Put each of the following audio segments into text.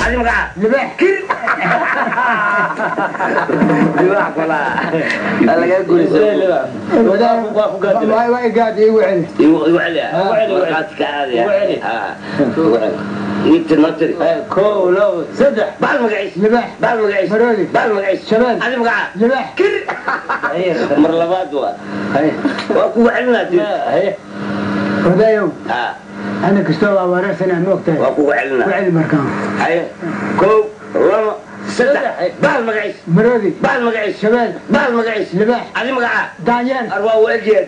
Adi magaca? Libaax. Libaax kula laga guuraysa. Waa ku gaadi. Waa igaadi, igu celi. Igu celi. Igu celi. Markhaati ka aadaya. Igu celi. Ha, igu celi. Inta noo tiri. 1, 2, 3. Baal magaciis. Libaax. Baal magaciis. Maroodi. Baal magaciis. Shabeel. Adi magaca? Libaax. Mar labaad waa kugu celinaa tiri. Odayow. Ha. Ana kastoo waa wareersanaa, ma ogtahay? Waa kugu ku celinaa. Celi markaan. Haye, 1, 2, 3. Baal magaciis. Maroodi. Baal magaciis. Shabeel. Baal magaciis. Libaax. Adi magaca? Daanyeer. Arwaa u egyahay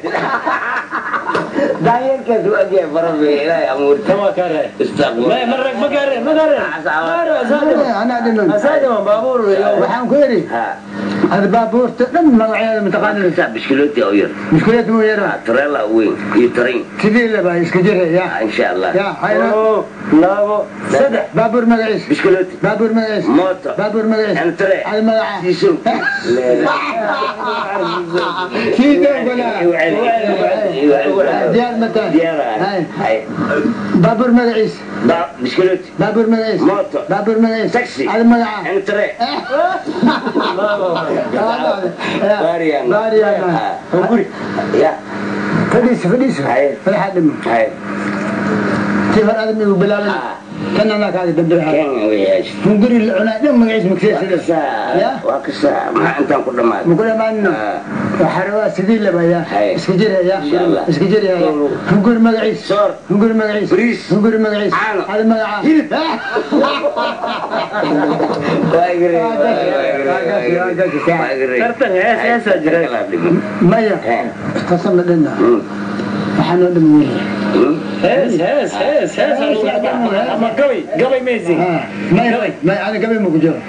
daanyeerkaas, u egyahay barabi ilaahay amuurta. Tan waa kaa raay. Istaqfur. Ma ma gaareen, ma gaareen. Anaa dhiman. Asaadima baabuur iyo waxaan ku idhi Ha. Ada baabuurta dhan magaceeda mataqaanina? Saa bishkilooti oo yar. Mushkilad muu yara. Tareela weyn iyo tarain. Sidii laba iska jira ya. Insha Allah. Ya hayno. 1, 2, 3. Baabuur magaciis. Bishkilooti. Baabuur magaciis. Mooto. Baabuur magaciis. Entre. Ada magaca? Siisow. Siisow balaa. Diyaar mataan? Diyaar. Hay. Hay. Baabuur magaciis. Bishkilooti. Baabuur magaciis. Mooto. Baabuur magaciis. Taxi. Ada magaca? Entre. Baariyan. Baariyan. Guri. Ya. Fadhiis, fadhiis. Hay. Fadhaxa dhimo. Hay. Tii hor adam igu bilaabay. Tan anaa kaaga dambeeya. Kan weeyash. Hunguri la cunaa dhan magaciis magsee sida. Ya. Waa kasaa maxaa intaan ku dhammaaday? Muku dhamaanino. Waxaa rabaa sidii laba ya. Hay. Iska jir ya. Insha Allah. Iska jir ya. Hunguri magaciis. Soor. Hunguri magaciis. Bariis. Hunguri magaciis. Caano. Ada magaca? Hilib. Tartan hees heesaa jira. Maya. Tasama dhanna. Waxaa noo dhiman weli. Hees hees hees hees ama gabay, gabay maysi. May may, ada gabay ma ku jiro.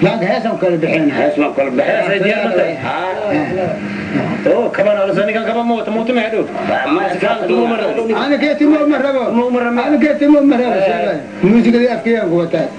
Laanka heesaan kala bixin. Hees ma kala Hees ay diyaar ma tahay? Oo kaban alasa ninkan kaba ma wata muutu maxay dhow. Ana keetimo ma rabo. Ma rabo. Ana keetimo ma rabo. Muusikadii afkayaan ku wataa.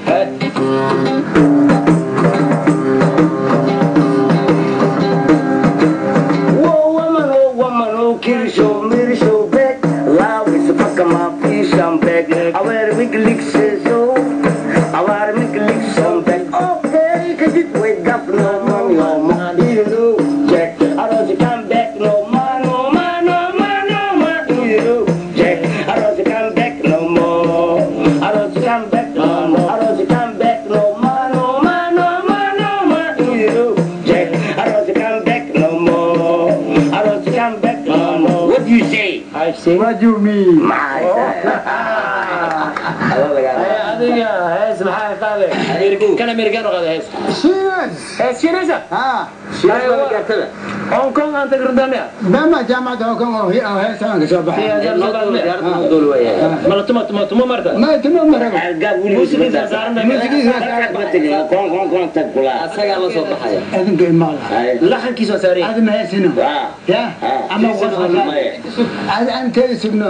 What do you say? I say. What do you mean? Adiga hees maxaa qaaday? Kan Amerikaan oo qaaday hees. Shinas. Hees Shiinaysa? Ha. Hong Kong aan tagrindaamia. Bama jaamacadda Hong Kong oo heesaan ka soo baxay. Mala tuma tuma tuma marta. Ma tuma ma rabo. Asagaa la soo baxaya. Adinka imaada. Laxankiisa waa saaray. Adi ma heesino. Ya. Ama adi aan teedi sugno.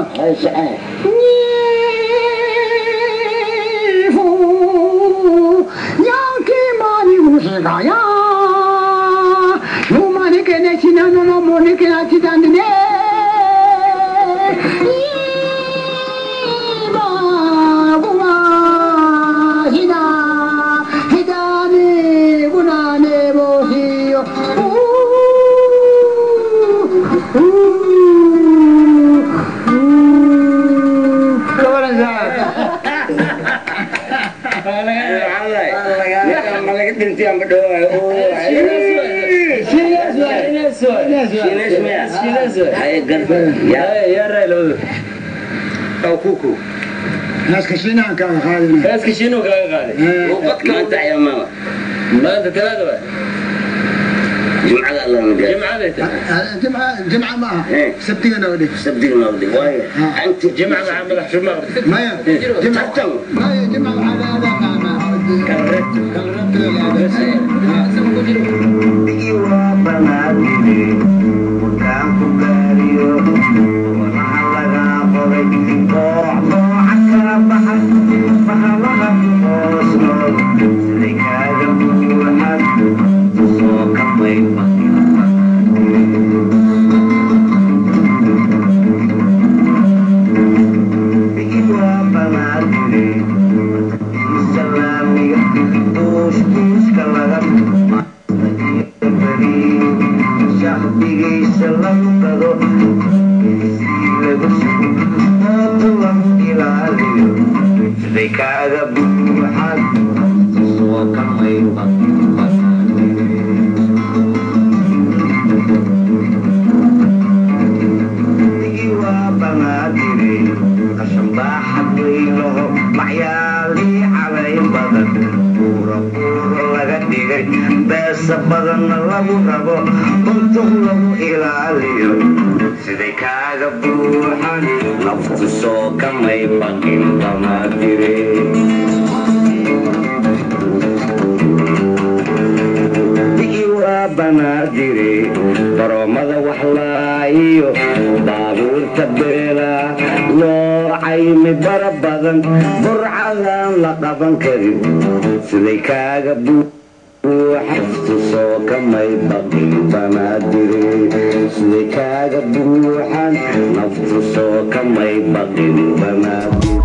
Yaa raay labadu. Naaska Shiinahan kaaga qaadina. Heeska Shiinuhu kaaga qaaday. Maanta talaada waay. Jimcaday tahay. Jimca, jimca ma aha. Sabtiga nooga dhig. Jimca maxaa madax shubma qabtay? Maya, jimca maya, jimca waxaa la aadaa kalreebta la aadaa. Beesa badanna lagu rabo, buntuq lagu ilaaliyo, siday kaaga buuxan naftu soo kamay baqin Banaadire. Bigi waa Banaadire, baroomada wax laayiyo baabuurta beela loo caymi bara badan, burcadaan la qaban karin, siday kaaga buuxaftu soo kamay baqin Banaadire, siday kaaga buuxan naftu soo kamay baqin Banaadire.